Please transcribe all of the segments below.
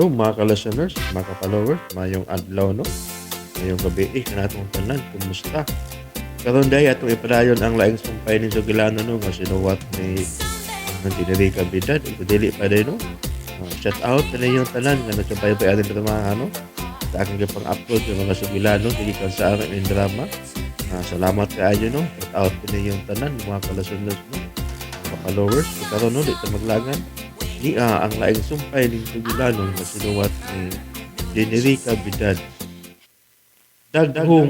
Hello mga ka-listeners, mga ka-followers, mayong adlaw no. Mayong gabi eh, kanatong tanan, kumusta? Karon day atong ipadayon ang laing sumpay ni Sugilano no nga sinuwat ni Generica Bidad ug dili pa day no. Shout out na ninyong tanan nga nagsubaybay aning drama ano. Sa akong gipang-upload yung mga Sugilano gikan sa akong drama. Salamat kaayo no. Shout out na ninyong tanan mga ka-listeners no, mga followers. Ug karon no, di ta maglagan. Niya ang laing sumpay ning Sugilano nga sinuwat ni Generica Bidad. Daghong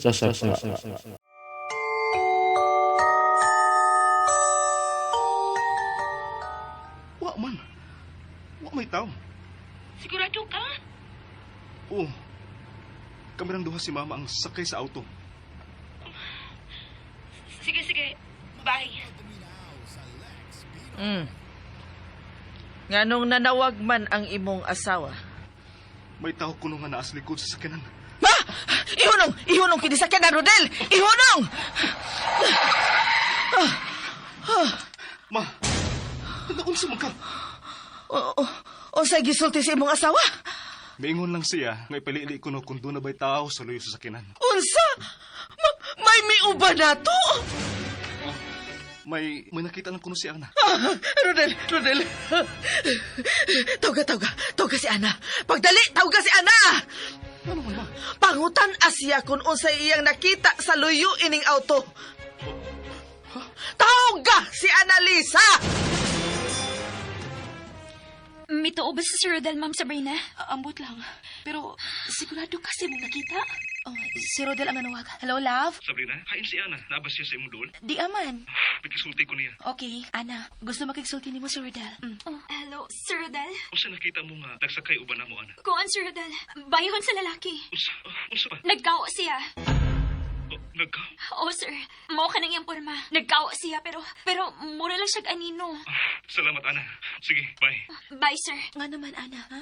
sa sapa. Wa man. Wa may tao. Sigurado ka? Oo. Kami lang duha si mama ang sakay sa auto. Sige, sige. Bye. Nganong nanawag man ang imong asawa? May tao kuno nga naas likod sa sakyanan. Ma! Ihunong! Ihunong kini sakyanan, Rodel! Ihunong! Ma, nagaunsa man ka? Unsay gisulti sa imong asawa? Miingon lang siya nga ipalili ko no kung doon na ba'y tao sa luyo sa sakyanan. Unsa? May miuba na to? May nakita lang kuno si Ana. Rodel, Rodel. Tawga, tawga. Tawga si Ana. Pagdali, tawga si Ana! Ano man, ma? Pangutan asya kung unsay iyang nakita sa luyo ining auto. Tawga si Analisa! Mituo ba si Sir Rodel, Ma'am Sabrina? Ambot lang. Pero sigurado kasi mong nakita? Oh, si Rodel ang nanawag. Hello, love? Sabrina, hain si Ana. Nabas siya sa imong dool. Di aman. Pagkisulti ko niya. Okay, Ana. Gusto makigsulti nimo si Rodel. Oh, hello, Sir Rodel? Unsa nakita mo nga nagsakay uban na mo, Ana? Kuan, Sir Rodel. Bayhon sa lalaki. Unsa? Unsa pa? Nagkawa siya. Oh, nagka? Oo, sir. Mao ka nang iyang porma. Nagkawa siya, pero mura lang siya anino. Salamat, Ana. Sige, bye. Bye, sir. Nga naman, Ana, ha?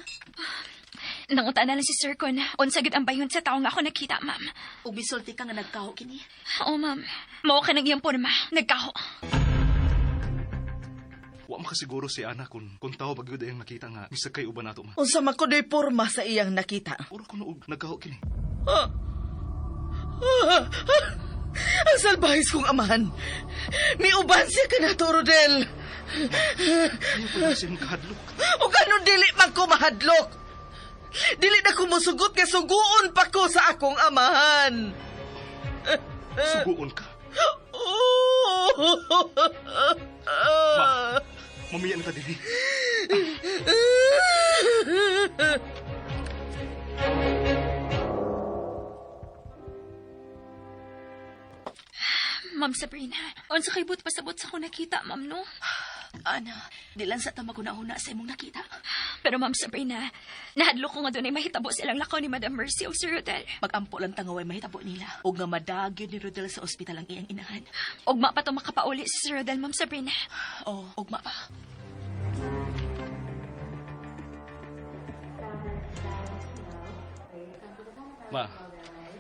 Nanguta na lang si Sir kon. Unsa gid ang bayhon sa tao nga ako nakita, ma'am. Ug misulti ka nga nagkaho kini. Oo, ma'am. Mao ka nang iyang porma. Nagkaho. Wa makasiguro si Ana kung tao ba gyud ang nakita nga misakay uban nato, ma. Unsa man kuno'y porma sa iyang nakita? Ura ko og nagkaho kini. Ang salbahis kong amahan. Miuban siya ka na to, Rodel. Ayaw pa na siya magkahadlok. O ganun dili man ko mahadlok. Dili na ko musugot nga suguon pa ko sa akong amahan. Suguon ka? Oh. Ma, mamiya na ta dili. Ma'am Sabrina, unsa kay but pasabot sa akong nakita, ma'am, no? Ana, di lang sa ta maguna-una sa imong nakita. Pero Ma'am Sabrina, nahadlok ko nga doon ay mahitabo silang lakaw ni Madam Mercy o Sir Rodel. Magampo lang tangaway mahitabo nila. Og nga madagyo ni Rodel sa ospital ang iyang inahan. Ugma pa to makapauli si Sir Rodel, Ma'am Sabrina. Oh, ugma pa. Ma,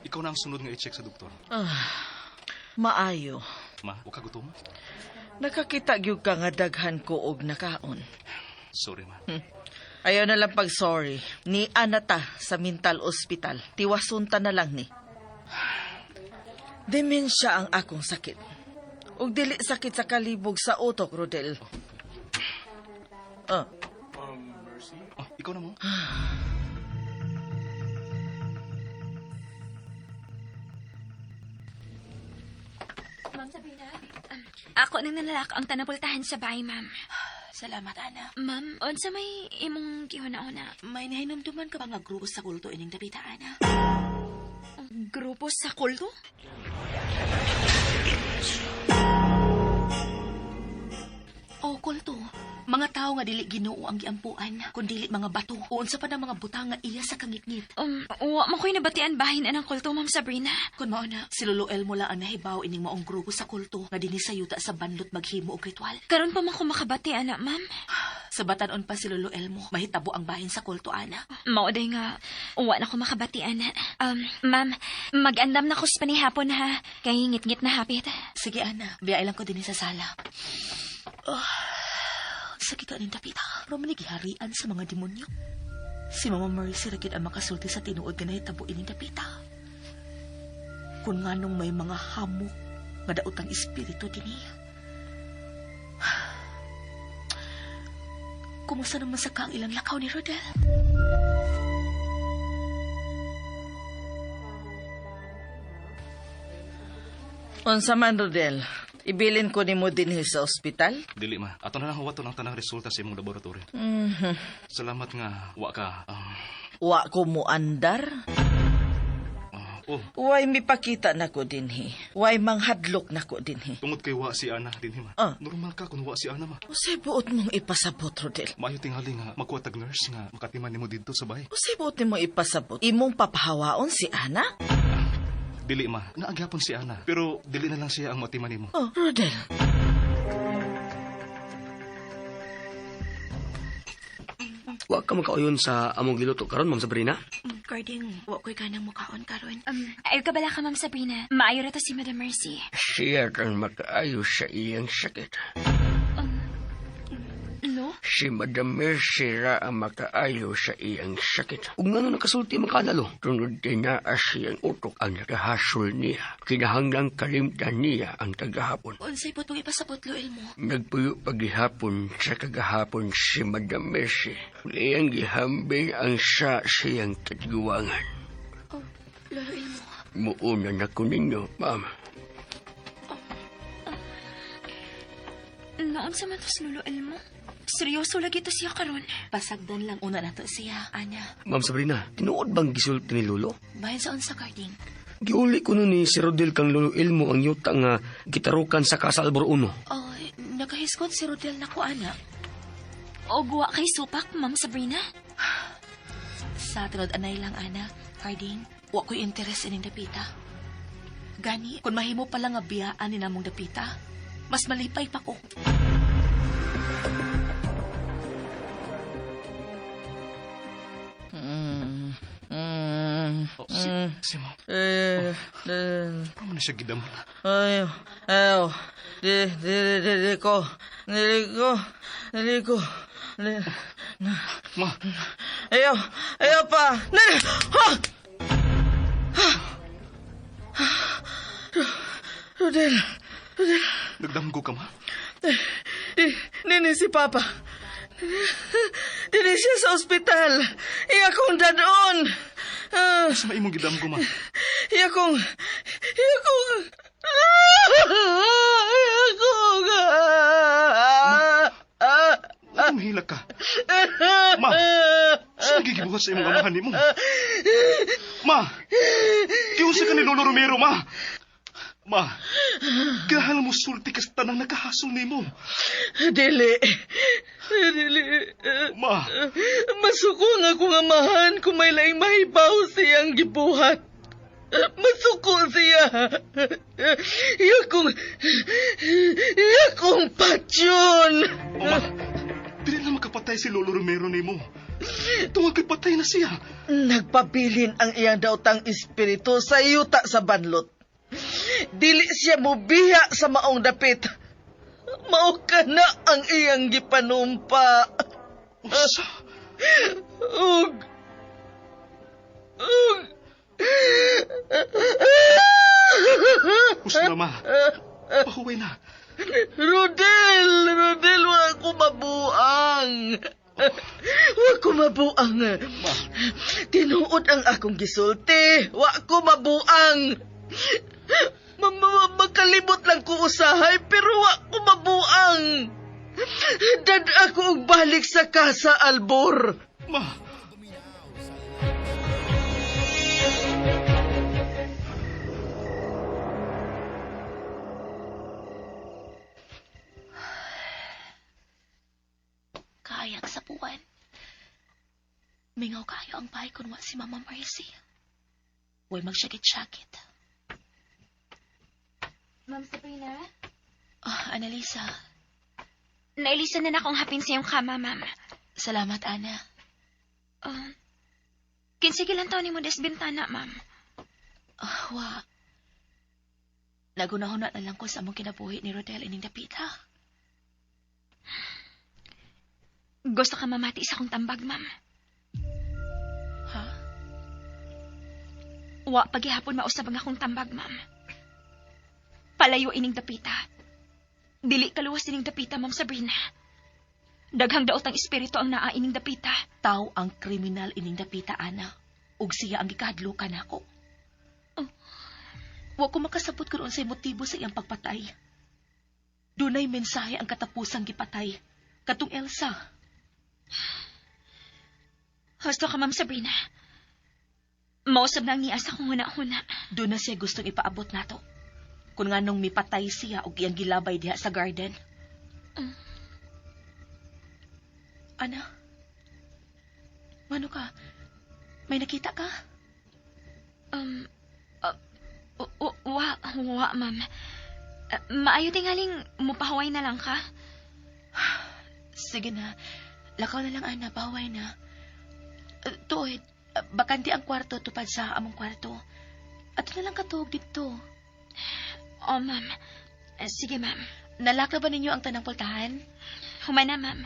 ikaw na ang sunod nga i-check sa doktor. Maayo. Ma, wa ka gutom? Nakakita gyud ka nga daghan ko og nakaon. Sorry, ma. Ayaw na lang pag-sorry. Ni Ana ta sa mental hospital. Tiwasun ta na lang ni. Demensya ang akong sakit. Ug dili sakit sa kalibog sa utok, Rodel. Oh, ikaw na mo. Ma'am Sabrina, ako nang nalalak ang tanapultahan sa bahay, ma'am. Salamat, Ana. Ma'am, unsa may imong gihuna-una? May nahinumduman ka ba nga grupo sa kulto ining dapita, Ana? Grupo sa kulto? Oh, kulto. Mga tao nga dili Ginoo ang giampuan, kun dili mga bato. O unsa pa na mga butang nga iya sa kangitngit. Wa man ko'y nabatian bahin anang kulto, Ma'am Sabrina. Kun mao na, si Lolo Elmo lang ang nahibaw ining maong grupo sa kulto nga dinhi sa yuta sa banlot maghimo og ritual. Karon pa man ko makabati, ana, ma'am. Sa batan-on pa si Lolo Elmo, mahitabo ang bahin sa kulto, ana. Mao day nga, wa na ko makabati, ana. Ma'am, mag-andam na ko sa panihapon, ha? Kay ngit-ngit na hapit. Sige, ana. Biyay lang ko dinhi sa sala. Oh, sakit ka ning dapita. Pero manigiharian sa mga demonyo. Si Mama Mercy ra gyud ang makasulti sa tinuod nga nahitabo ining dapita. Kung nganong may mga hamok nga daotang espiritu dinhi. Kumusta naman sa kaang ilang lakaw ni Rodel? Unsa man, Rodel? Ibilin ko nimo dinhi sa ospital? Dili ma, ato na lang huwaton ang tanang resulta sa imong laboratory. Salamat nga wa ka. Wa ko muandar. Oh, Way mipakita nako dinhi. Way manghadlok nako dinhi. tungod kay wa si Ana dinhi ma. Ah. Normal ka kung wa si Ana ma. Usay buot mong ipasabot, Rodel? Maayo tingali nga magkuha tag nurse nga makatiman nimo didto sa bahay. Usay buot nimo ipasabot? Imong papahawaon si Ana? Dili ma, naagyapon si Ana, pero dili na lang siya ang matiman nimo. Oh, Rodel. Wa ka makauyon sa among giluto karon, Ma'am Sabrina. Carding, wa ko'y ganang mukaon karon. Ayaw ka bala ka, Ma'am Sabrina. Maayo ra to si Madam Mercy. Siya kang makaayos sa iyang sakit. Lo? Si Madam Mercy ra ang makaayo sa iyang sakit. Ug ngano nakasulti man ka lalo? Tungod kay naa siyang utok ang nakahasol niya. Kinahanglang kalimtan niya ang kagahapon. Unsay putong ipasabot, Loel mo? Nagpuyo paghihapon sa kagahapon si Madam Mercy. Iyang gihambing ang sa siyang katiguangan. Oh, Lolo Elmo. Muuna na ko ninyo, ma'am. Noon sa man to si Lolo Elmo. Seryoso lagi to siya karon. Pasagdan lang una nato siya, Ana. Ma'am Sabrina, tinuod bang gisulti ni Lolo? Bahin sa unsa, Carding? Giuli ko nun ni si Rodel kang Lolo Elmo ang yuta nga gitarukan sa Casa Albor 1. Oh, nakahiskot si Rodel na ko, Ana. O guwa kay supak, Ma'am Sabrina? Sa tunod anay lang, Ana. Carding, wa ko'y interes ining dapita. Gani, kung mahimo pala nga biyaan ni namong dapita, mas malipay pa ko. Oh, si ma. Paano na siya gidamol? Ay, ayaw. Di, di, di, di ko. Dili ko. Dili ko. Di, Ma, ayaw. Ayaw pa. Nani! Ha! Ha! Rodel. Rodel. nagdamgo ka ma? Di, nini si Papa. Dini siya sa ospital. Iya kong dadon. Sa imong gidamgo ma? Iya kong... Iya kong... Iya kong... Anong hila ka? Ma, saan nagigibuhat sa imong amahan nimo? Ma, kiunsa ka ni Lolo Romero, ma? Ma, kinahanglan mo sulti ka sa tanang nakahasol nimo. Dili. Dili. Ma, Masuko nga akong amahan kung may laing mahibaw siyang gibuhat. Masuko siya. Iya kong patyon. O ma, dili na makapatay si Lolo Romero nimo. Tungod kay patay na siya. Nagpabilin ang iyang daotang espiritu sa yuta sa banlot. Dili siya mubiya sa maong dapit. Mao ka na ang iyang gipanumpa. Unsa? Ug... Ug... Hus na, ma. Pahuway na. Rodel! Rodel, wa ko mabuang. Wa ko mabuang. Tinuod ang akong gisulti. Wa ko mabuang. Magkalibot lang ko usahay, pero wa ko mabuang. Dad ako og balik sa Casa Albor. Ma, Kayang sa buwan. Mingaw kayo ang bahay kun wa si Mama Mercy. Huwag magsyakit-syakit. Ma'am Sabrina? Ah, Annalisa. Nailisan na na akong hapin sa iyong kama, ma'am. Salamat, Ana. Kinsige lang taon ni mo des bintana, ma'am. Ah, wa. Nagunahon na lang ko sa among kinabuhi ni Rodel ining dapita. Gusto ka mamati sa akong tambag, ma'am. Wa paghihapon mausab ang akong tambag, ma'am. Palayo ining dapita. Dili kaluwas ining dapita, Ma'am Sabrina. Daghang daot ang espiritu ang naa ining dapita. Tao ang kriminal ining dapita, Ana. Ug siya ang gikahadlukan nako. Oh. Wa ko makasabot kung unsay motibo sa iyang pagpatay. Dunay mensahe ang katapusang gipatay. Katong Elsa. Husto ka, Ma'am Sabrina. Mausab na ang niya sa akong huna-huna. Doon na siya gustong ipaabot nato. Kung nga nung mipatay siya og iyang gilabay diha sa garden. Ana? Mano ka? May nakita ka? Wa, ma'am. Maayo tingaling mupahuway na lang ka. Sige na. Lakaw na lang, Ana. Baway na. Tuod, bakante ang kwarto tupad sa among kwarto. Ato na lang katuog dito. Oh, ma'am. Sige, ma'am. Nalaka ba ninyo ang tanang pultahan? Humana, ma'am.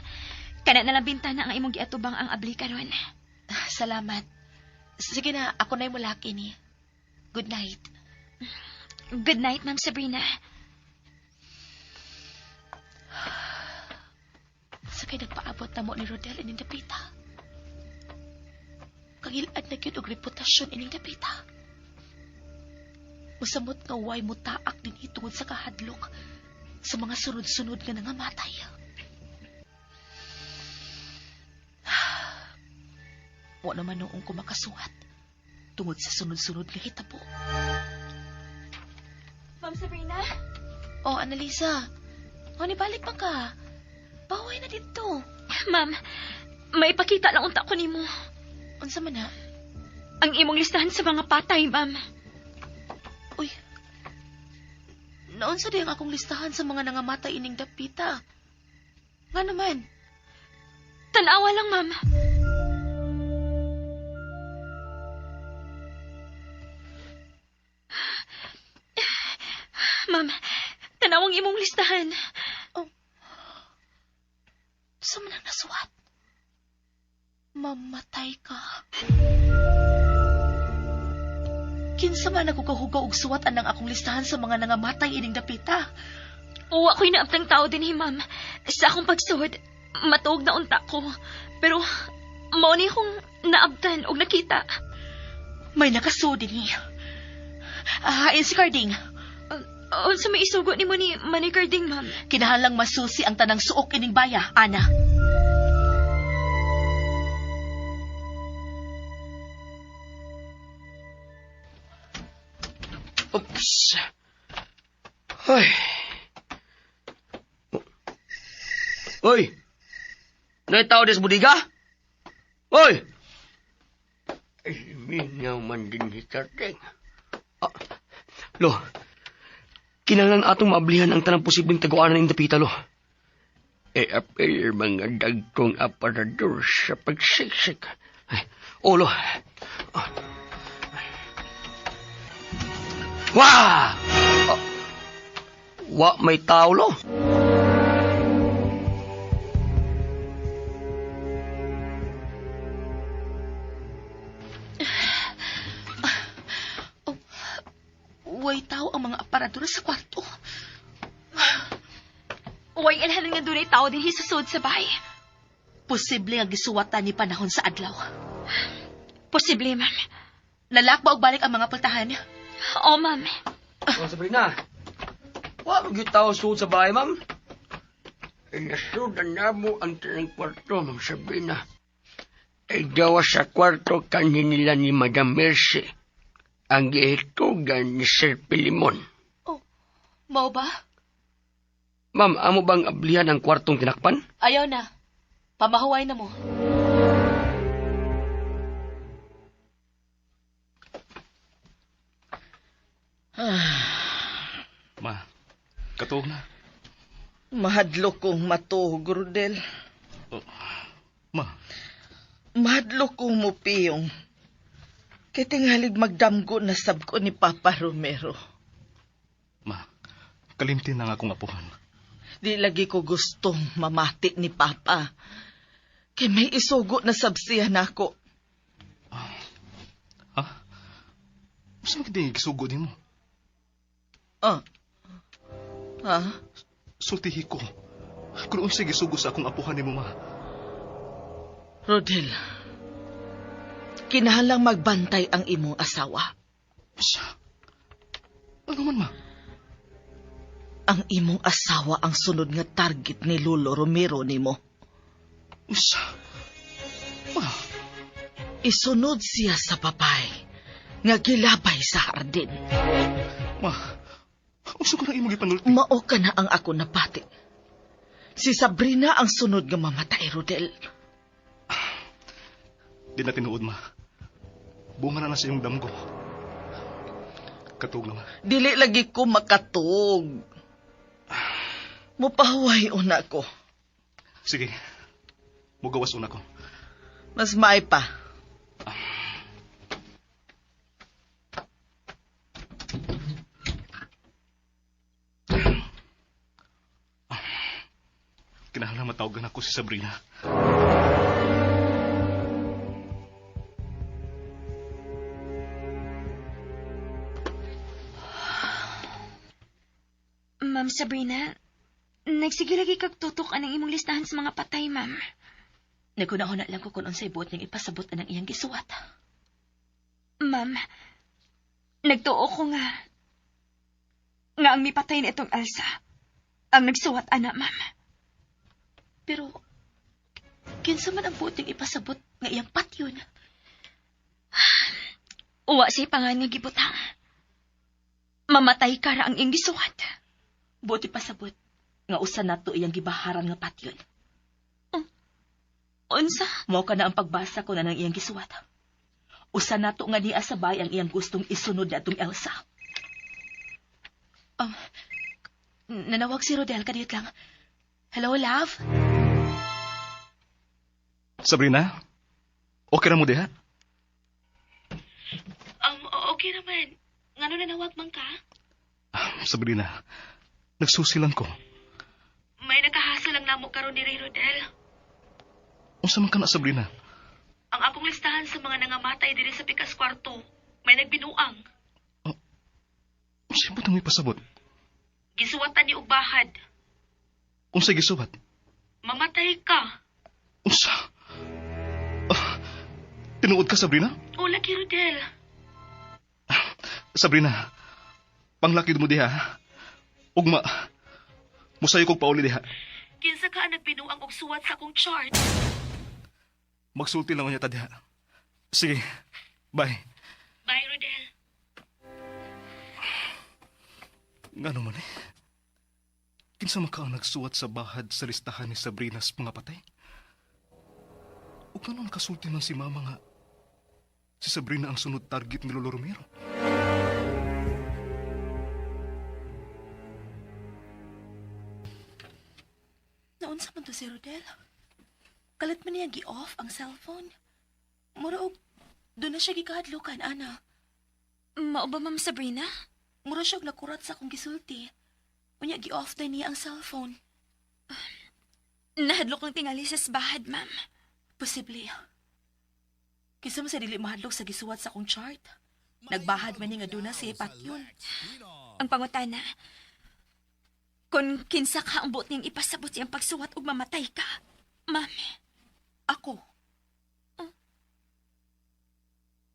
Kana na lang bintana ang imong giatubang ang abli karon. Salamat. Sige na, ako na'y mulaki ni. Good night. Good night, Ma'am Sabrina. Sakay nagpaabot na mo ni Rodel ining dapita. Kangilad na gyud og reputasyon ining dapita. Musamot nga way mutaak din tungod sa kahadlok sa mga sunod-sunod nga nangamatay. Wa naman noong ko makasuhat tungod sa sunod-sunod nga hitabo. Ma'am Sabrina? Oh, Annalisa. O, nibalik pa ka. Baway na dito. Ma'am, may pakita lang unta ko nimo. Unsa man na? Ang imong listahan sa mga patay, ma'am. Uy. Naunsa di ang akong listahan sa mga nangamatay ining dapita? Nga naman. Tanawa lang, ma'am. Ma'am, tanawang imong listahan. Oh. Sa man ang nasuwat? Mamatay ka. Kinsa man naghugahugaw og suwat anang akong listahan sa mga nangamatay ining dapita? Uwa ko'y naabtang tao din, ma'am. Sa akong pagsuod, matuog na unta ko. Pero, mao ni akong naabtan og nakita. May nakasuod din, eh. Hain si Carding. Unsa may isugo nimo ni Manny Carding, ma'am? Kinahanglang masusi ang tanang suok ining baya, Ana. Oops. Ay. Oy. Nay tao des budiga? Oy. Ay, mingaw man din si Karting. Ah, lo. Kinahanglan atong maablihan ang tanang posibleng taguanan ning dapita, lo. E apil mga dagkong aparador sa pagsiksik. Ay, oh, lo. Wah! Wa may tao, lo. Oh, way tao ang mga aparador sa kwarto. Way ilhanan nga dunay tao din hisusod sa bahay. Posible nga gisuwatan ni panahon sa adlaw. Posible, ma'am. Nalakba og balik ang mga pultahan. Oo, ma'am. Oh, Sabrina. Wa mo gyud tao suod sa bahay, ma'am. Nasudan na mo ang tanang kwarto, Ma'am Sabrina. Ay gawa sa kwarto kanhi nila ni Madam Mercy. Ang gihitugan ni Sir Pilimon. Oh, mao ba? Ma'am, amo bang ablihan ang kwartong tinakpan? Ayaw na. Pamahuway na mo. Ma, katuog na. Mahadlok kong matuog, Rodel. Oh, ma. Mahadlok kong mupiyong. Kay tingalig magdamgo na sab ko ni Papa Romero. Ma, kalimti na nga akong apuhan. Di lagi ko gustong mamati ni Papa. Kay may isugo na sab siya nako. Ha? Unsa man gid gisugo nimo? Ah. Ha? Sultihi ko. Kung unsay gisugo sa akong apuhan nimo, ma. Rodel, kinahanglang magbantay ang imong asawa. Unsa? Ano man, ma? Ang imong asawa ang sunod nga target ni Lolo Romero nimo. Unsa? Ma, Isunod siya sa papay nga gilabay sa hardin. Ma, unsa ko nang imong gipanulti? Mao ka na ang ako napati. Si Sabrina ang sunod nga mamatay, Rodel. Di na tinuod, ma. Bunga na na sa iyong damgo. Katug na, ma. Dili lagi ko makatug. Mupahuway una ko. Sige. Mugawas una ko. Mas maay pa. Kinahanglan matawagan ako si Sabrina. Ma'am Sabrina, nagsige lagi kag tutok anang imong listahan sa mga patay, ma'am. Naguna-huna lang ko kung unsay buot niyang ipasabot anang iyang gisuwat. Ma'am, nagtuo ko nga ang mipatay na itong Elsa. Ang nagsuwat, ana, ma'am. Pero, kinsa man ang buot niyang ipasabot nga iyang patyon? Uwa siya pangan nga gibutang. Mamatay ka ra ang iyang gisuwat. Buot ipasabot nga usa nato iyang gibaharan nga patyon. Unsa? Mao ka na ang pagbasa ko na ng iyang gisuwat. Usa nato nga niya sabay ang iyang gustong isunod na atong Elsa. Nanawag si Rodel, kadiyot lang. Hello, love? Sabrina? Okay ra mo diha? Okay naman. Ngano nanawag man ka? Sabrina, nagsusi lang ko. May nakahasa lang namo karon diri, Rodel. Unsa man ka na, Sabrina? Ang akong listahan sa mga nangamatay diri sa pikas kwarto, may nagbinuang. Unsa mo itong ipasabot? Gisuwatan ni og bahad. Unsa gisuwat? Mamatay ka. Unsa? Tinuod ka, Sabrina? O, lagi, Rodel. Sabrina, panglakid mo diha. Ugma, musayo kog pauli diha. Kinsa ka ang nagbinuang og suwat sa akong chart? Magsulti lang niya ta diha. Sige, bye. Bye, Rodel. Ngano man eh? Kinsa man ka ang nagsuwat sa bahad sa listahan ni Sabrina sa mga patay? Ug ngano nakasulti man si Mama nga si Sabrina ang sunod target ni Lolo Romero? Naunsa man to si Rodel? Kalit man niya gi-off ang cellphone. Mura og doon na siya gikahadlukan, ana. Mao ba, Ma'am Sabrina? Mura siya og nakurat sa akong gisulti. Unya gi-off na niya ang cellphone. Nahadlok lang tingali sa bahad, ma'am. Posible. Kinsa man sa dili mahadlok sa gisuwat sa akong chart. Nagbahad man ni nga doon na si Patyon. Ang pangutana, kung kinsa ka ang buot niyang ipasabot siyang pagsuwat ug mamatay ka, ma'am. Ako?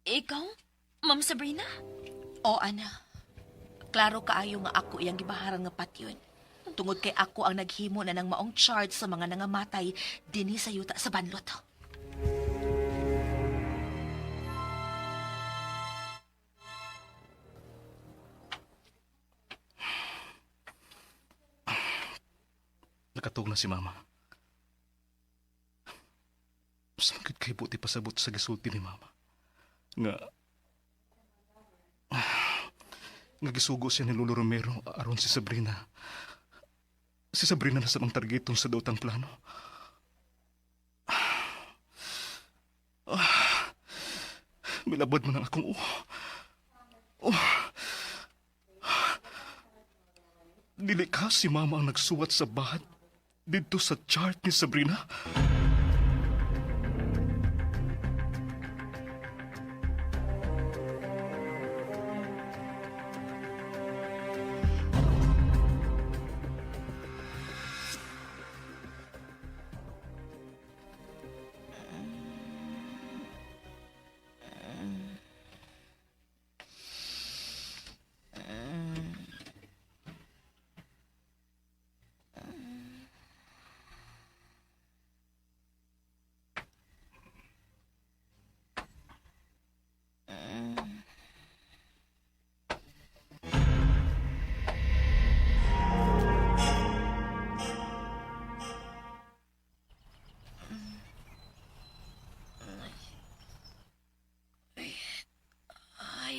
Ikaw, Ma'am Sabrina? O, ana. Klaro kaayo nga ako iyang gibaharan nga patyon. Tungod kay ako ang naghimo na ng maong charge sa mga nangamatay dinhi sa yuta sa banlot. Nakatug na si Mama. Sakit kay buti pasabot sa gisulti ni Mama. Nga nga gisugo siya ni Lolo Romero aron si Sabrina. Si Sabrina na sa mga targetong sa daotang plano. Milabad man ang akong uho. Oh. Dili ka si Mama ang nagsuwat sa bahad dito sa chart ni Sabrina?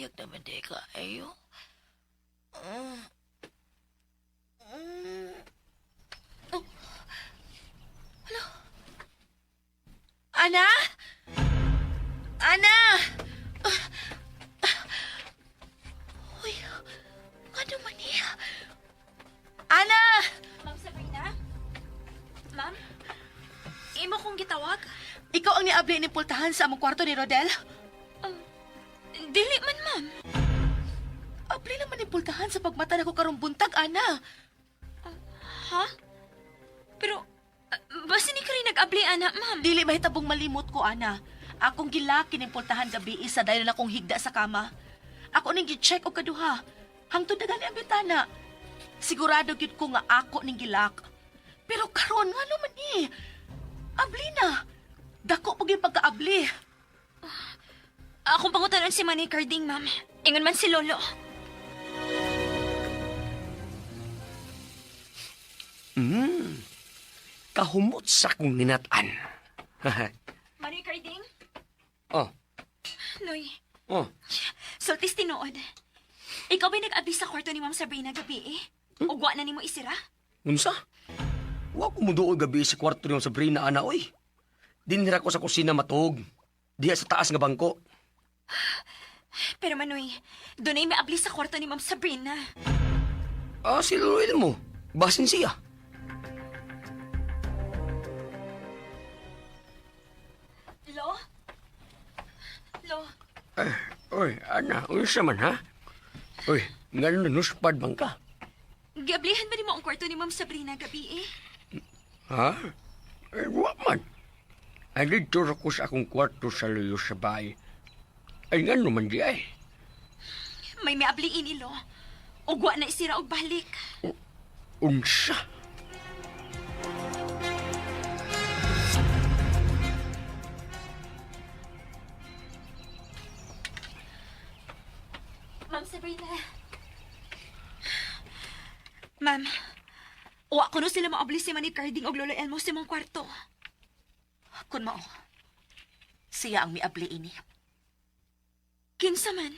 Luyag naman di kaayo. Mm. Mm. Oh. Hala. Ana? Ana! Ah. Ah. Uy, ano man niya? Ana! Ma'am Sabrina? Ma'am? Imo kong gitawag? Ikaw ang niabli ni pultahan sa among kwarto ni Rodel? Dili man, ma'am. Abli naman ni pultahan sa pagmata nako karong buntag, Ana. Ha? Pero, basta ni ka rin nag-abli, ana, ma'am. Dili mahitabong malimot ko, Ana. Akong gilaki ning pultahan gabi isa dahil na akong higda sa kama. Ako ning gi-check og kaduha. Hangtod na gani ang bitana. Sigurado gyud ko nga ako ning gilak. Pero karon ngano man ni? Abli na. Dako pag yung pagkaabli. Akong pangutanon si Manny Carding, ma'am. Ingon man si Lolo. Kahumot sa kong ninat-an. Manny Carding? Oh, Noy, oh. sultis tinuod. Ikaw ba'y nag-abli sa kwarto ni Ma'am Sabrina gabi eh? Ugwa na nimo isira? Unsa? Wa ko muduol gabi sa kwarto ni Sabrina ana oy. Dinhira ko sa kusina matug. Diha sa taas nga bangko. Pero Manoy, doon ay may abli sa kwarto ni Ma'am Sabrina. Ah, si Lolo mo. Basin siya. Lo? Lo, Eh, oy, ana, unsa man ha? Oy, ngano nuspad man ka? giablihan ba nimo ang kwarto ni Ma'am Sabrina gabi eh? Ha? Eh, wa man. Ay, dito ra ko sa akong kwarto sa luyo sa bahay. Ay, ngano man di ay. May miabli ini, Lo. Ugwa na isira og balik. Unsa? Ma'am Sabrina. Ma'am, wa ko no sila maabli si Manny Carding og Lolo Elmo sa imong kwarto. Kun mao, siya ang miabli ini. Kinsa man?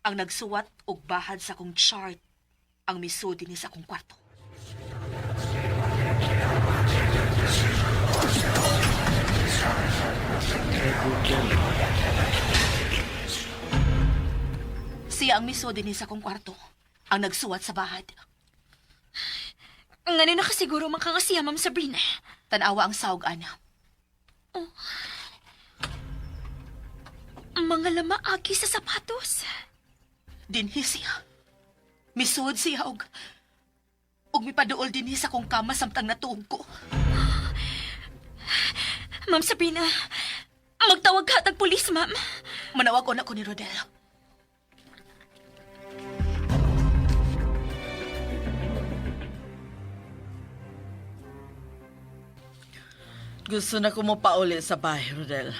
Ang nagsuwat og bahad sa akong chart ang misud dinhi sa akong kwarto. Siya ang misud dinhi sa akong kwarto, ang nagsuwat sa bahad. Ngano na kasiguro man ka nga siya, Ma'am Sabrina. Tanawa ang sawg, Ana. Mga lama agi sa sapatos. Dinhi siya. Misud siya og mipaduol dinhi sa akong kama samtang natuog ko. Ma'am Sabrina, magtawag ka tag pulis, ma'am. Manawag ko na ko ni Rodel. Gusto na ko mo pauli sa bahay, Rodel.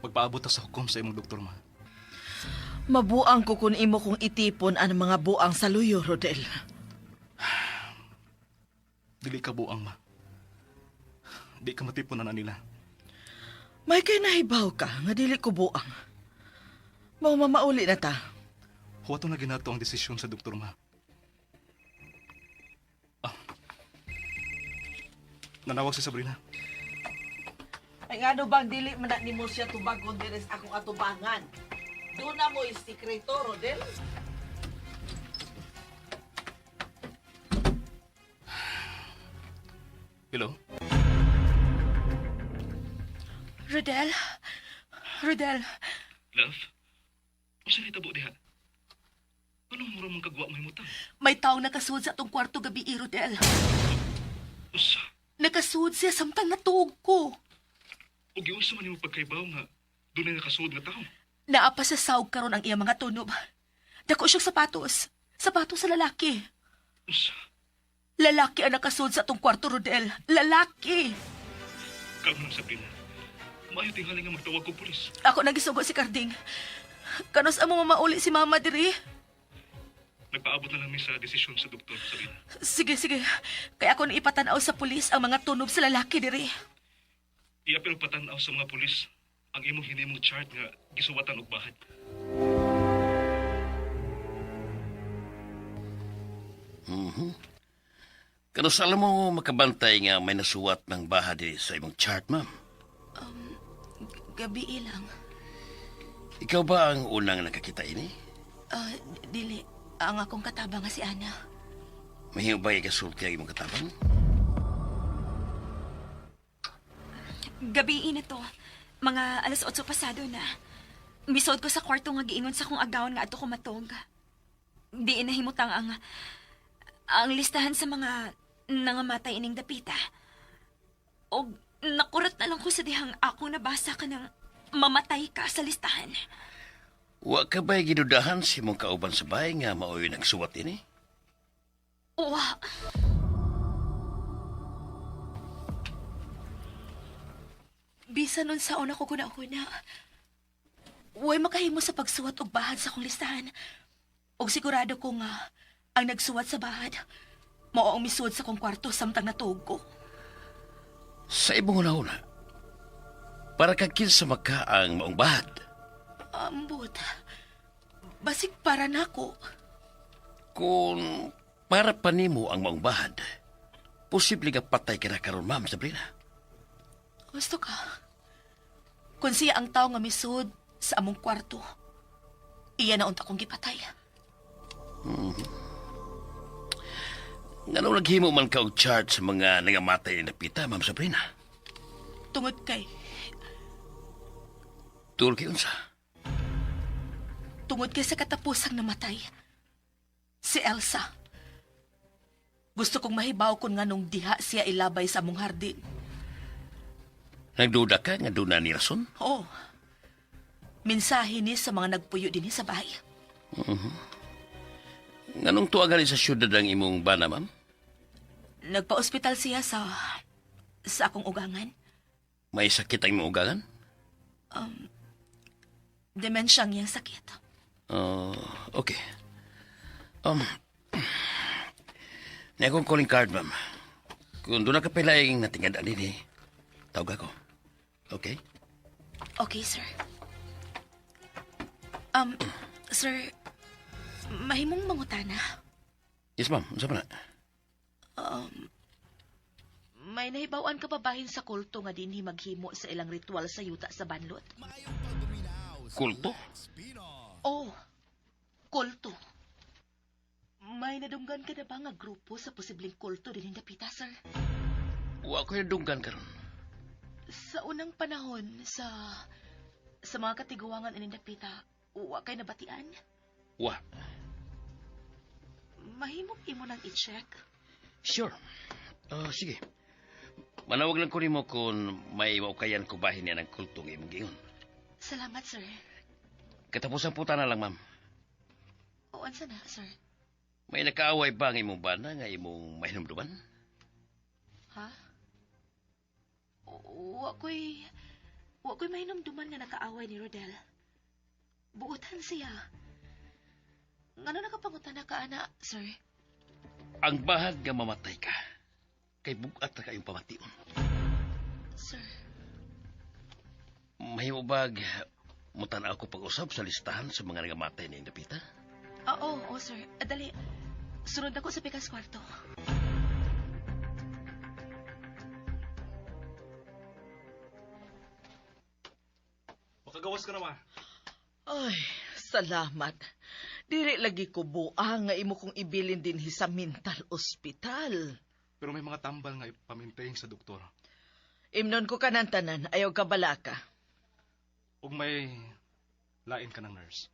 Magpaabot ta sa hukom sa imong doktor, ma. Mabuang ko kung imo kong itipon ang mga buang sa luyo, Rodel. Dili ka buang, ma. Di ka matipon na nila. May kay nahibaw ka nga dili ko buang. Mao mamauli na ta. Huwato na ginato ang desisyon sa doktor, ma. Ah. Nanawag si Sabrina. Ay ngano bang dili man na nimo siya tubagon diri sa akong atubangan? Doon na mo isikreto, Rodel. Hello? Rodel? Rodel, Love? Unsa nahitabo diha? Anong mura mong kagwa mo himutang? may taong nakasuod sa atong kwarto gabi, Rodel. Usa? Nakasuod siya samtang natuog ko. O giunsa man nimo pagkaibaw nga dunay nakasuod nga tawo? Naa pa sa sawg karon ang iyang mga tunob. Dako siyang sapatos. Sapatos sa lalaki. Usa? Lalaki ang nakasuod sa atong kwarto, Rodel. Lalaki! Kalma lang, Sabrina. Maayo tingali nga magtawag kog pulis. Ako nagisugo si Carding. Kanos amo mamauli si Mama diri? Nagpaabot na lang mi sa desisyon sa doktor, Sabrina. Sige, sige. Kaya ako ipatanaw sa pulis ang mga tunob sa lalaki diri. Iapil patan-aw sa mga pulis ang imong hinimong chart nga gisuwatan og bahad. Kano sa alam mo makabantay nga may nasuwat ng baha di sa imong chart, ma'am? Gabi lang. Ikaw ba ang unang nakakita ini? Ah, dili. Ang akong kataba nga si Ana. Mahimo ba ikasulti ang imong katabang? Gabi na to. Mga 8:00 pasado na. Misod ko sa kwarto nga giingon sa kong agawon nga ato ko matog. Di nahimutang ang listahan sa mga nangamatay ining dapita. Og nakurat na lang ko sa dihang ako nabasa ka ng mamatay ka sa listahan. Wa ka ba'y gidudahan si imong kauban sa bahay nga mao'y nagsuwat ini? Wa. Bisan nun sa una ko kuna-kuna. Huwag makahimo sa pagsuwat og bahad sa akong listahan. Og sigurado ko nga, ang nagsuwat sa bahad, mao ang misuod sa akong kwarto samtang natuog ko. Sa imong una-una, para ka kinsa maka ang maong bahad. Ambot. Basig para nako. Kung para pa nimo ang maong bahad, posible nga patay ka na karon, ma'am Sabrina. Gusto ka. Kung siya ang tao nga misuod sa among kwarto, iya na unta kong gipatay. Ngano naghimo man ka og chart sa mga nangamatay ni Napita, ma'am Sabrina? Tungod kay, Tuol kay unsa? tungod kay sa katapusang namatay. Si Elsa. Gusto kong mahibaw kung nganong diha siya ilabay sa among hardin. Nagduda ka nga doon na ni rason? Oo. Mensahe ni sa mga nagpuyo din sa bahay. Nganong tuwagan sa syudad ang imong bana, ma'am? Nagpa-ospital siya sa akong ugangan. May sakit ang imong ugangan? Demensya ang iyang sakit. Oh, okay. Na akong calling card, ma'am. Kung doon na ka pala yung natingad din eh, tawag ako. Okay? Okay, sir. Sir, mahimong mangutana. Yes, ma'am. Unsa pa na? May nahibawan ka pa bahin sa kulto nga dinhi maghimo sa ilang ritual sa yuta sa banlot? Kulto? Oh, kulto. May nadunggan ka na ba nga grupo sa posibleng kulto dinhi dapita, sir? Wa ko nadunggan karon. Sa unang panahon, sa mga katiguangan ining dapita, wa kay nabatian? Wa. Mahimong imo nang i-check. Sure. Ah, sige. Manawag lang ko nimo kung may maukayan ko bahin niya ng kulto nga imong giingon. Salamat, sir. Katapusan po na lang, ma'am. O, ansa na, sir? May nakaaway ba ang imong bana nga imong mahinumduman? Ha? Wa ko'y... Wa ko'y mahinumduman nga nakaaway ni Rodel. Buotan siya. Ngano nakapangutan na ka, ana, sir? Ang bahag nga mamatay ka, kay bugat na kayong pamation. Sir, Mahimo bag, mutan ako pag-usab sa listahan sa mga nangamatay ni Indapita? oo, oo, sir. Ah, dali. Sunod ako sa pikas kwarto. Makagawas ka na, ma. Ay, salamat. Dili lagi ko buang nga imo kong ibilin dinhi sa mental hospital. Pero may mga tambal nga ipamintayin sa doktor. Imnon ko kanan tanan, ayaw ka balaka. Ug may lain ka ng nurse.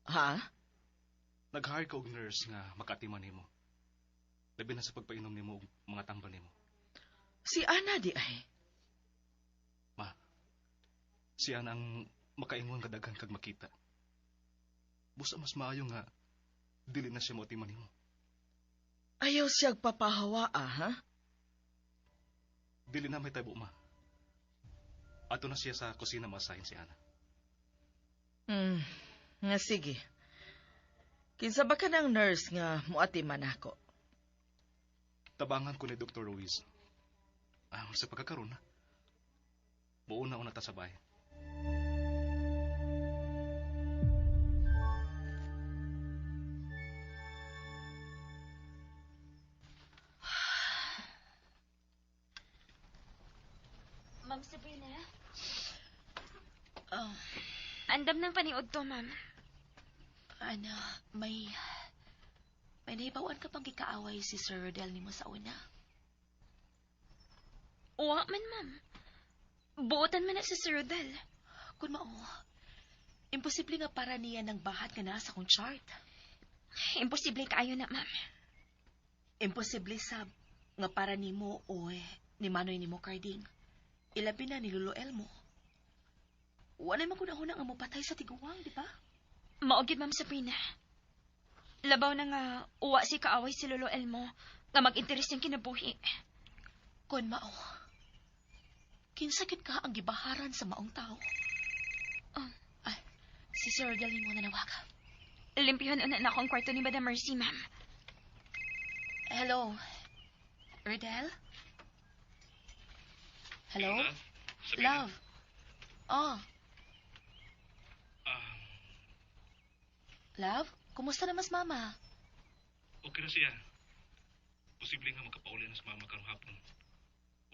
Ha? Nag-hire ka og nurse nga makatiman nimo. Labi na sa pagpainom nimo og mga tambal nimo. Si Ana di ay. Ma, siya na ang makaingon kadaghan kag makita. Busa mas maayo nga dili na siya moatiman nimo. Ayaw siyag papahawa, ah, ha? Dili na may taybo, ma. Ato na siya sa kusina masahin si Ana. Nga sige. Kinsa ba ka ng nurse nga muatiman ako? Tabangan ko ni Dr. Ruiz. Ah, sa pagkakaroon na. Buo na una ta sa bahay. Ma'am Sabrina? Oh, Andam ng paniod to, ma'am. Ana, may nahibawan ka pang gikaaway si Sir Rodel nimo sa una. Uwa man, ma'am. Buotan man na si Sir Rodel. Kung mao, imposible nga para niya ng bahat nga nasa kong chart. Imposible kaayo na, ma'am. Imposible sab nga para nimo o ni Manoy nimo Carding. Ilabi na ni Lolo Elmo. Wala man kunahuna nga mopatay sa tiguang, di ba? Mao gyud, Ma'am Sabrina. Labaw na nga uwa si kaaway si Lolo Elmo nga mag-interes yung kinabuhi. Kon mao, kinsa gid ka ang gibaharan sa maong tao? Oh. Ay, si Sir Rodel nimo nanawaga. Limpyuhan una na ako ang kwarto ni Madam Mercy, ma'am. Hello, Rodel? Hello? Sabrina? Love? Oh, Ah, love? Kumusta na mas mama? okay na siya. Posible nga makapauli na sa mama karong hapon.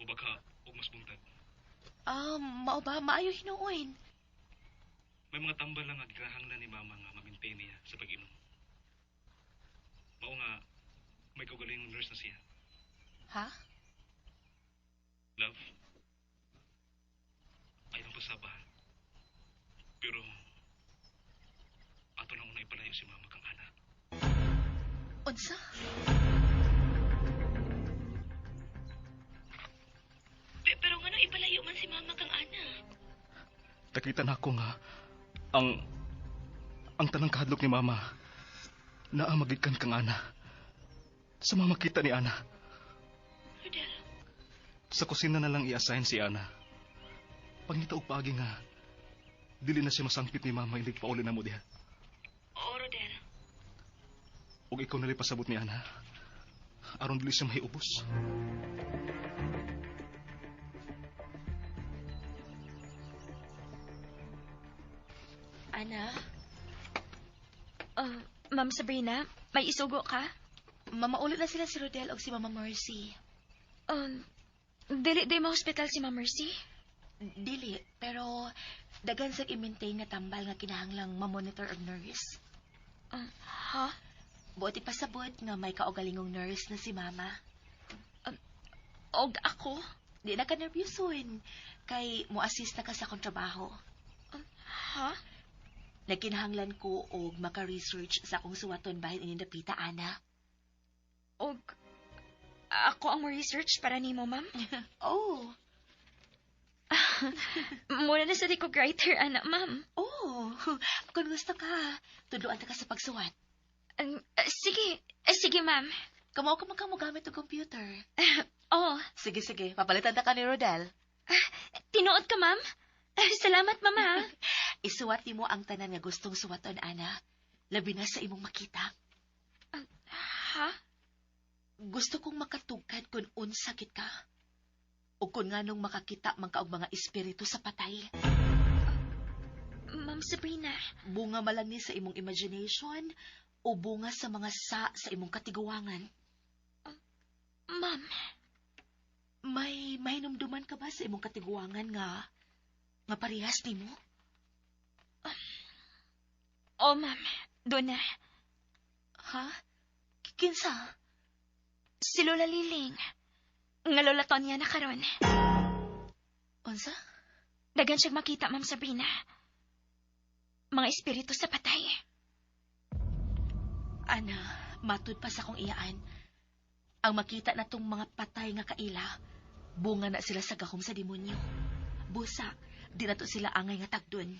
O baka, og mas buntag. Ah, mao ba? Maayo hinuon. May mga tambal lang nga gikinahanglan ni mama nga ma-maintain niya sa pag-inom. Mao nga, may kaugalingong nurse na siya. Ha? Love, ayaw pasaba. Pero, ato lang una ipalayo si mama kang ana. Unsa? Pero ngano ipalayo man si mama kang ana? Nakita na ako nga, ang tanang kahadlok ni mama, naa magikan kang ana. Sa mama kita ni ana. Rodel, Sa kusina na lang i-assign si Ana. Pangita og paagi nga, dili na siya masangpit ni mama ilig pauli na mo diha. Oo, Rodel. Og ikaw na pasabot ni Ana. Aron dili siya mahiubos. Ana, Ah, Ma'am Sabrina, may isugo ka? mamaulit na sila si Rodel og si Mama Mercy. Dili di ma-hospital si Ma'am Mercy? Dili, pero dagan sa i-maintain nga tambal nga kinahanglang ma-monitor og nurse. Ah, ha? Buot ipasabot nga may kaugalingong nurse na si Mama. Og ako? Di na ka nervyuson kay mo-assist na ka sa akong trabaho. Ha? Nagkinahanglan ko og maka-research sa akong suwaton bahin ining dapita, Ana. Og ako ang mo-research para nimo, ma'am? Oh, Muna na sa di ko writer, ana, ma'am. oh, kung gusto ka, tudloan ta ka sa pagsuwat. Sige, sige, ma'am. Kamao ka man ka mo gamit og computer. Oh, Sige, sige, papalitan ta ka ni Rodel. tinuod ka, ma'am. Salamat, mama. Isuwat nimo ang tanan nga gustong suwaton, Ana. Labi na sa imong makita. Ha? Gusto kong makatugkad kung unsa gid ka. O kung nganong makakita man ka og mga espiritu sa patay. Ma'am Sabrina. Bunga man lang ni sa imong imagination o bunga sa mga sa imong katiguangan. Ma'am, May mahinumduman ka ba sa imong katiguangan nga nga parehas nimo? oh, ma'am. Doon na. Ha? Kinsa? Si Lola Liling. Nga Lola Tonya na karon. Unsa? Dagan siyang makita, Ma'am Sabrina. Mga espiritu sa patay. Ana, matud pa sa akong iyaan. Ang makita na tong mga patay nga kaila, bunga na sila sa gahom sa demonyo. Busa, di na to sila angay nga tagdon.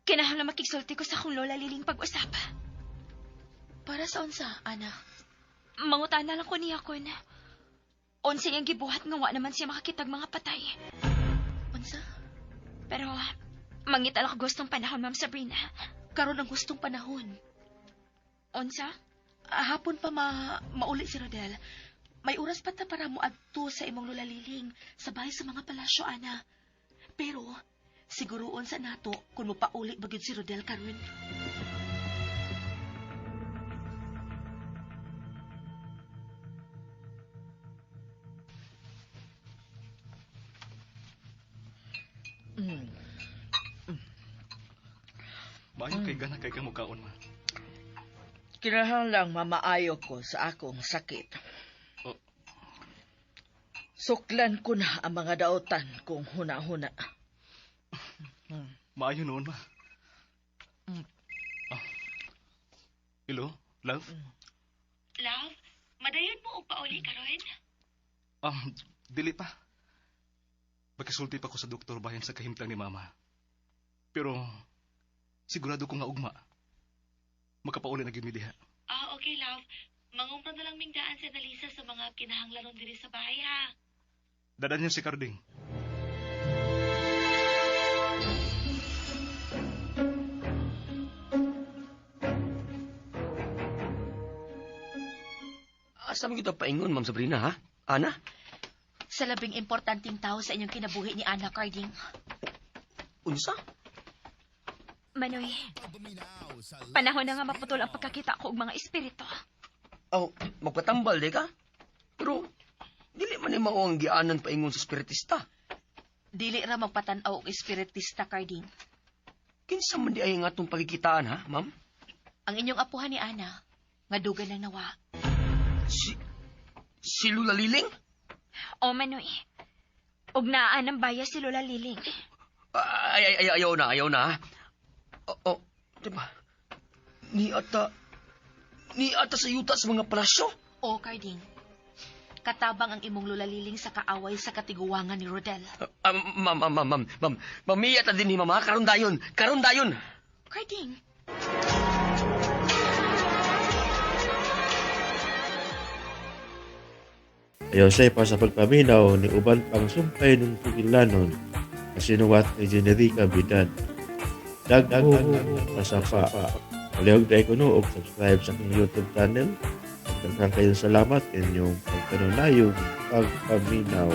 Kinahanglan makigsulti ko sa akong Lola Liling pag-usap. Para sa unsa, Ana? Mangutana lang ko niya kun. Unsa iyang gibuhat nga wa naman siya makakitag mga patay. Unsa? Pero mangita lang ko gustong panahon, Ma'am Sabrina. Karon ang gustong panahon. Unsa? Hapon pa mauli si Rodel. May oras pa ta para moadto sa imong Lola Liling sa bahay sa mga palasyo, Ana. Pero siguroon sa nato kung mopauli ba gyud si Rodel karon. Maayo kay gana kay kang mukaon, ma. Kinahanglang mamaayo ko sa akong sakit. Oh. Suklan ko na ang mga dautan kung huna-huna. Maayo noon, ma. Ah. Hello, love? Love, madayon mo og pauli karon? Dili pa. Magkasulti pa ko sa doktor bayan sa kahimtang ni mama. Pero, sigurado ko nga ugma. Makapauli na gyud mi diha. Ah, okay, love. Mangumpra na lang ming daan si Annalisa sa mga kinahanglanon diri sa bahay, ha? Dadan niya si Carding. Asa mo kita paingon, Ma'am Sabrina, ha? Ana? Sa labing importanteng tao sa inyong kinabuhi ni Ana, Carding. Unsa? Manoy, panahon na nga maputol ang pagkakita ko og mga espiritu. Aw, magpatambal, di ka? Pero, dili man ni mao ang gianan paingon sa spiritista. Dili ra magpatan-aw og espiritista, Carding. Kinsa man di ay nga atong pagkikitaan, ha, ma'am? Ang inyong apuhan ni Ana, nga dugan ng nawa. Si Lula Liling? O Manoy, og naa ng baya si Lola Liling. Ay, ay, ay, ayaw na, ayaw na, ha? Oh, oh, di ba? Ni ata, ni ata sa yuta sa mga palasyo? O, Carding. Katabang ang imong Lola Liling sa kaaway sa katiguwangan ni Rodel. Ah, ma'am, ma'am, ma'am, ma'am, ma'am, mamiya ta din ni mama, karon dayon, karon dayon. Carding, Ayaw say pa sa pagpaminaw ni uban pang sumpay ng sugilanon na sinuwat ni Generica Bidan. Dagdag pasapa. Palihog na kuno og subscribe sa akong YouTube channel. Daghan kayong salamat inyong pagkanunayong pagpaminaw.